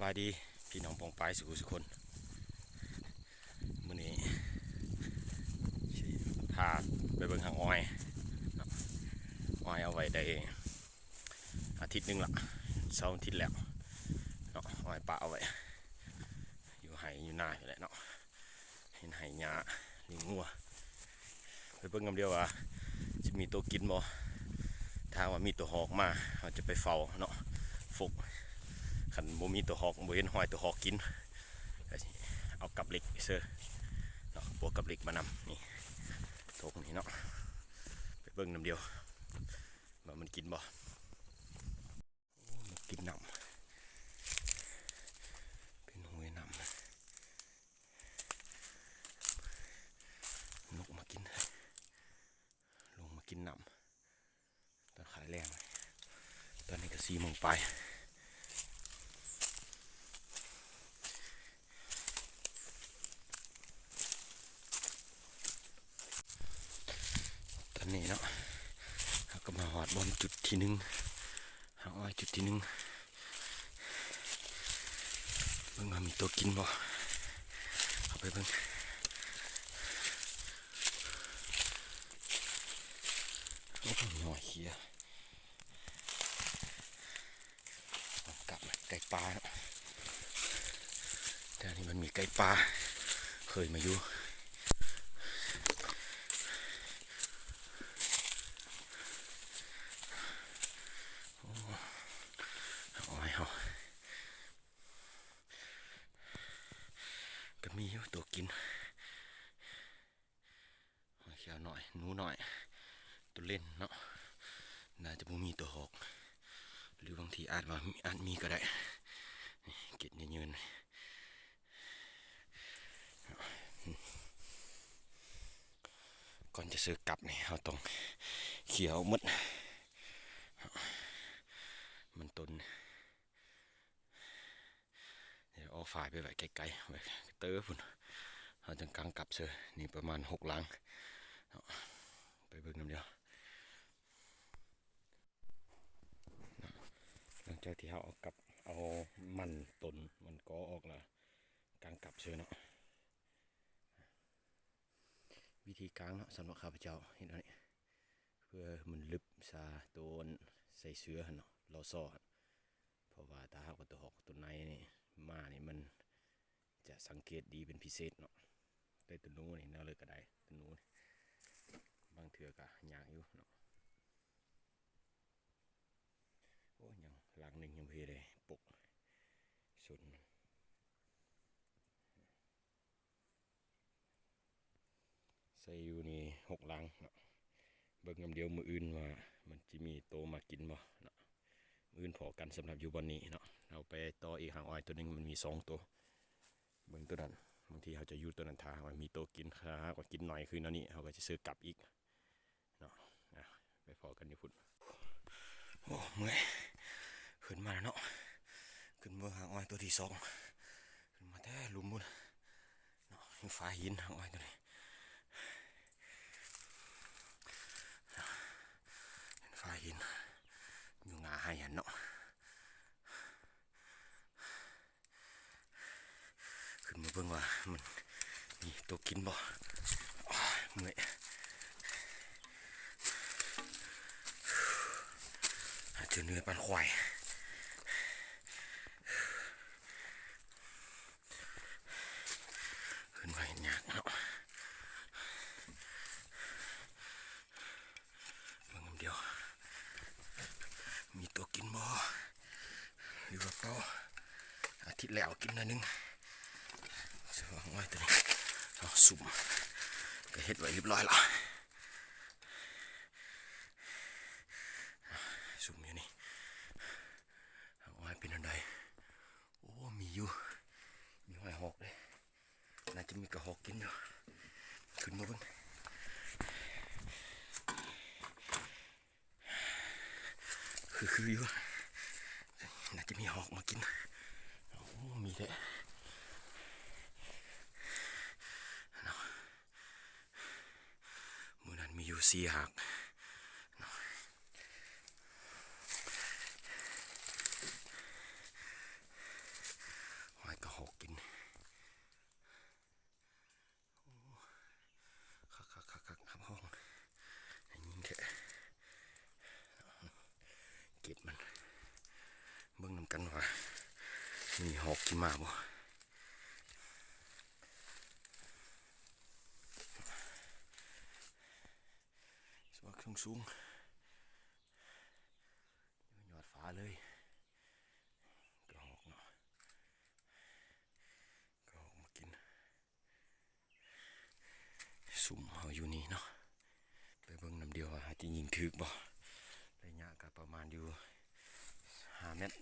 ສະບາຍດີພີ່ນ້ອງປ້ອງປາຍສູ່ຜູ້ສູ່ຄົນ. ມື້ນີ້ຊິພາໄປເບິ່ງຮາກອ້ອຍເນາະ. ອ້ອຍເອົາໄວ້ໄດ້ອາທິດໜຶ່ງລະ ສອງອາທິດແລ້ວເນາະ. ອ້ອຍປະເອົາໄວ້ຢູ່ໄຮ່ຢູ່ນານີ້ແຫຼະເນາະ. ເຫັນໄຮ່ຫຍ້າລ້ຽງງົວ ໄປເບິ່ງນຳດຽວວ່າຊິມີໂຕກິນບໍ່. ຖ້າວ່າມີໂຕຮອກມາ ເຮົາຈະໄປເຝົ້າເນາະ ຟົກ. ຄັນບໍ່ມີໂຕຮອກ ບໍ່ເຫັນຮອຍໂຕຮອກກິນ ກໍຊິເອົາກັບເຫຼັກເຊີເນາະ. ປົວກັບເຫຼັກມານຳ ນີ້ ໂຖງນີ້ເນາະ. ໄປເບິ່ງນຳດຽວວ່າມັນກິນບໍ່. ໂອ້ ນົກກິນນ້ຳ ເປັນຫ້ວຍນ້ຳ ນົກມາກິນ ລົງມາກິນນ້ຳຕອນຂາຍແລງ. ຕອນນີ້ກໍສີ່ໂມງປາຍ. ຕອນນີ້ເນາະ ເຮົາກໍມາຮອດບ່ອນຈຸດທີໜຶ່ງ ຫາອ້ອຍຈຸດທີໜຶ່ງ ເບິ່ງວ່າມີໂຕກິນບໍ່. ເຂົ້າໄປເບິ່ງ. ໂອ້ ຍ້ອຍເຄຍ. ກັບໄກ່ປ່າເນາະ ແຖວນີ້ມັນມີໄກ່ປ່າ ເຄີຍມາຢູ່. ໂອ້ ເອົາໃຫ້ເຮົາ ກໍມີຢູ່ໂຕກິນ. ຫອຍເຂັວໜ້ອຍ ໜູໜ້ອຍ ໂຕເລັນເນາະ. ໜ້າຈະບໍ່ມີໂຕຮອກ ຫຼືບາງທີອາດວ່າ ອາດມີກໍໄດ້. ນີ້ ເກັດຍືນໆ ກ່ອນຈະເຊີກັບນີ້ ເຮົາຕ້ອງເຄຍອອກໝົດ ມັນຕົນ. ດຽວເອົາຝາຍໄປໄວ້ໄກໆ ໄວ້ເຕີພຸ້ນ ເຮົາຈັ່ງກາງກັບເຊີ. ນີ້ປະມານຫົກຫຼັງເນາະ ໄປເບິ່ງນຳດຽວ. ຫຼັງຈາກທີ່ເຮົາເອົາກັບ ເອົາມັນຕົ້ນມັນກໍອອກແລ້ວ ກາງກັບເຊີເນາະ. ວິທີກາງເນາະ ສຳລັບຂ້າພະເຈົ້າເຮັດແນວນີ້ ເພື່ອມັນລຶບຊາໂຕໃສ່ເສືອຫັ້ນເນາະ ລໍຊໍ. ເພາະວ່າຖ້າຫາກວ່າໂຕຮອກໂຕໃນນີ້ມານີ້ ມັນຈະສັງເກດດີເປັນພິເສດເນາະ. ແຕ່ໂຕໜູນີ້ແນວເລີກກໍໄດ້ ໂຕໜູນີ້ບາງເທື່ອກໍຍາກຢູ່ເນາະ. ໂອ້ ຍັງຫຼັງໜຶ່ງຍັງບໍ່ທັນໄດ້ປົກສົນມັນ. ໃສ່ຢູ່ນີ້ຫົກຫຼັງເນາະ. ເບິ່ງນຳດຽວມື້ອື່ນວ່າມັນຊິມີໂຕມາກິນບໍ່ເນາະ. ມື້ອື່ນພໍ້ກັນສຳລັບຢູ່ບ່ອນນີ້ເນາະ. ເຮົາໄປຕໍ່ອີກຫາງອ້ອຍໂຕໜຶ່ງ ມັນມີສອງໂຕ. ເບິ່ງໂຕນັ້ນ ບາງທີເຮົາຈະຢູ່ໂຕນັ້ນຖ້າວ່າມີໂຕກິນ. ຖ້າຫາກວ່າກິນໜ້ອຍຄືແນວນີ້ ເຮົາກໍຈະເຊີກັບອີກ. ເນາະ ອ່ະ ໄປພໍ້ກັນຢູ່ພຸ້ນ. ໂອ້ ເມື່ອຍ ຂຶ້ນມາແລ້ວເນາະ. ຂຶ້ນເບິ່ງຫາງອ້ອຍຕົວທີສອງ ຂຶ້ນມາແຕ່ລຸ່ມພຸ້ນເນາະ. ເຫັນຝາຫີນຫາງອ້ອຍຕົວນີ້ ເຫັນຝາຫີນຢູ່ຫງາໄຮ່ຫັ້ນເນາະ. ຂຶ້ນມາເບິ່ງວ່າມັນມີໂຕກິນບໍ່. ໂອ້ຍ ເມື່ອຍ ຫາເຈີເໜື່ອປານຄວາຍ. ຂຶ້ນມາເຮັດຫຍັງເນາະ. ເບິ່ງນຳດຽວ ມີໂຕກິນບໍ່ ຫຼືວ່າເປົ່າ. ອາທິດແລ້ວກິນໜ້ອຍໜຶ່ງ ສະຫວ່າງໄວ້ຕົວນີ້ເນາະ. ສຸມກໍເຮັດໄວ້ຮຽບຮ້ອຍລະ ສຸມຢູ່ນີ້. ເອົາໄວ້ເປັນອັນໃດ. ໂອ້ ມີຢູ່ ມີຫອຍຮອກເດ້. ໜ້າຈະມີກະຮອກກິນຢູ່. ຂຶ້ນມາເບິ່ງ ຄື ຄືຢູ່ ໜ້າຈະມີຮອກມາກິນ. ໂອ້ ມີແທ້ເນາະ. ມື້ນັ້ນມີຢູ່ສີ່ຫາກເນາະ. ໂ ມີຮອກຂີ້ໝ້າບໍ່? ສະບັກສູງໆ ຢູ່ຍອດຟ້າເລີຍ. ກະຮອກເນາະ ກະຮອກມາກິນ ຊຸມເຮົາຢູ່ນີ້ເນາະ. ໄປເບິ່ງນຳດຽວວ່າເຮົາຈະຍິງຖືກບໍ່. ໄລຍະກະປະມານຢູ່ຫ້າແມັດ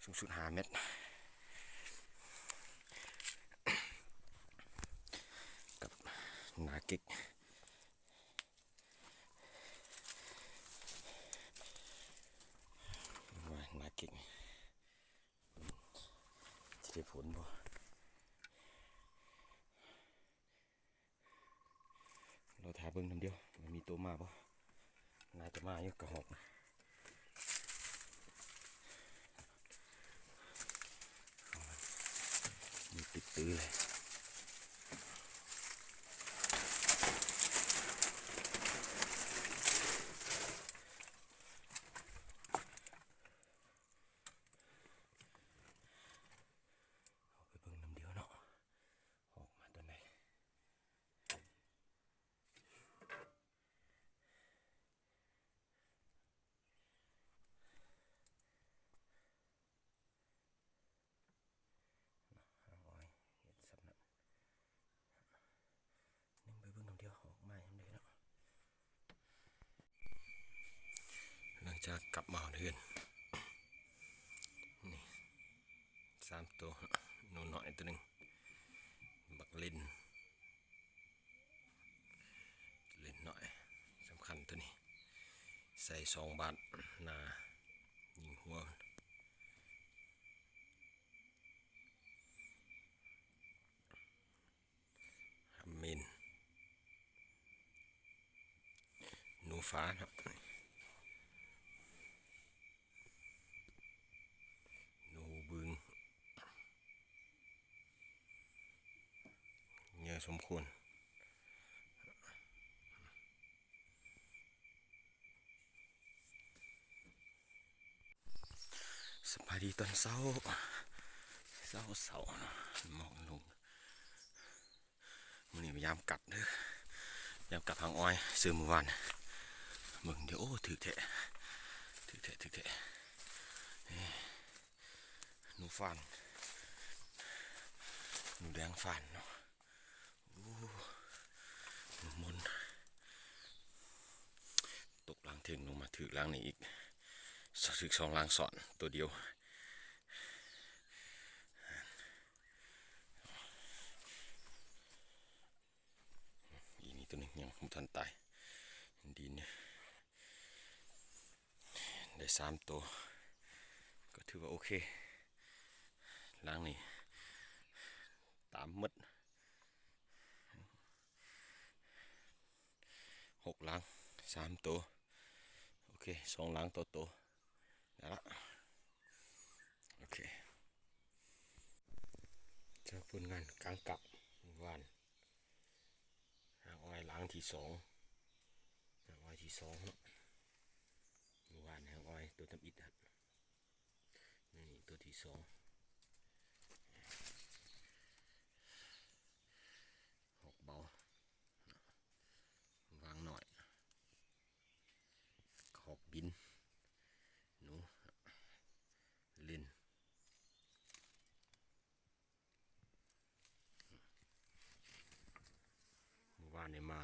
ສູງສຸດຫ້າແມັດ ກັບໜ້າເກັກ ວ່າໜ້າເກັກ ຊິໄດ້ຜົນບໍ່? ລໍຖ້າເບິ່ງນຳດຽວ ວ່າມີໂຕມາບໍ່. ໜ້າຈະມາຢູ່ກະຮອກ ມີຕິດຕື້ເລີຍ. ເຮົາໄປເບິ່ງນຳດຽວເນາະ ຮອກມາຕອນໃດ. ຫາງອ້ອຍເຮັດສ່ຳນັ້ນ ໜຶ່ງໄປເບິ່ງນຳດຽວ ອອກມາຍາມໃດເນາະ. ຫຼັງຈາກກັບມາຮອດເຮືອນ ນີ້ ສາມໂຕ ໜູນ້ອຍໂຕໜຶ່ງ ບັກເລນ ເລນນ້ອຍ ສຳຄັນໂຕນີ້ ໃສ່ສອງບາດ ໜ້າຍິງຫົວ ເມນ ໜູຟ້າເນາະ ໜູບຶງ ໃຫຍ່ສົມຄວນ. ສະບາຍດີຕອນເຊົ້າ ເຊົ້າໆ ເນາະ ໝອກລົງ. ມື້ນີ້ພະຍາຍາມກັບເດີ ຍາມກັບຫາງອ້ອຍ ຊື້ມື້ວານ ເບິ່ງເດີ. ໂອ້ ຖືກແທ້ ຖືກແທ້ ຖືກແທ້ ນີ້ ໜູຟານ ໜູແດງຟານເນາະ. ໂອ້ ໜູມົນ ຕົກຫຼັງເທິງລົງມາຖືກຫຼັງນີ້ອີກ ຖືກສອງຫຼັງຊ້ອນ ໂຕດຽວ. ອີນີ້ໂຕໜຶ່ງຍັງບໍ່ທັນຕາຍ ດີນະ ໄດ້ສາມໂຕ ກໍຖືວ່າໂອເຄ. ຫຼັງນີ້ຕາມໝົດ ຫົກຫຼັງ ສາມໂຕ ໂອເຄ ສອງຫຼັງຕໍ່ໂຕ ໄດ້ລະ ໂອເຄ. ຈາກຜົນງານການກັບມື້ວານ ຫາງອ້ອຍຫຼັງທີສອງ ຫາງອ້ອຍທີສອງເນາະ ມື້ວານຫາງອ້ອຍໂຕທຳອິດຫັ້ນ ນີ້ໂຕທີສອງ ຮອກເບົາ ວາງໜ້ອຍ ຮອກບິນ ໜູ ເລນ. ມື້ວານນີ້ມາ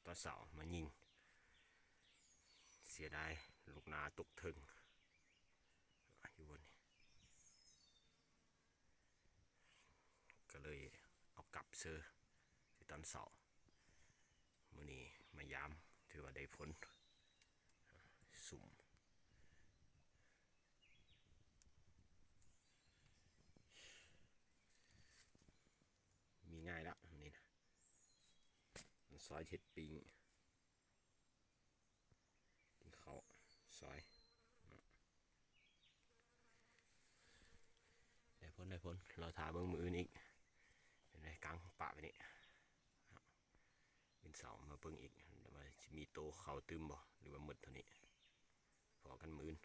ຕອນເຊົ້າມາຍິງ ເສຍດາຍລູກໜ້າຕົກເທິງ ຢູ່ບ່ອນນີ້ ກໍເລີຍເອົາກັບເຊີໃນຕອນເຊົ້າ. ມື້ນີ້ມາຢາມ ຖືວ່າໄດ້ຜົນ ສຸມ ມີງ່າຍລະມື້ນີ້ນະ ຊອຍເຮັດປີ້ງ ກິນເຂົ້າຊອຍ ໄດ້ຜົນ ໄດ້ຜົນ ລໍຖ້າເບິ່ງມື້ອື່ນອີກ ເປັນໄງ ກາງປະໄປນີ້ ມື້ເຊົ້າມາເບິ່ງອີກ ວ່າຊິມີໂຕເຂົ້າຕື່ມບໍ່ ຫຼືວ່າໝົດເທົ່ານີ້ ພໍ້ກັນມື້ອື່ນ.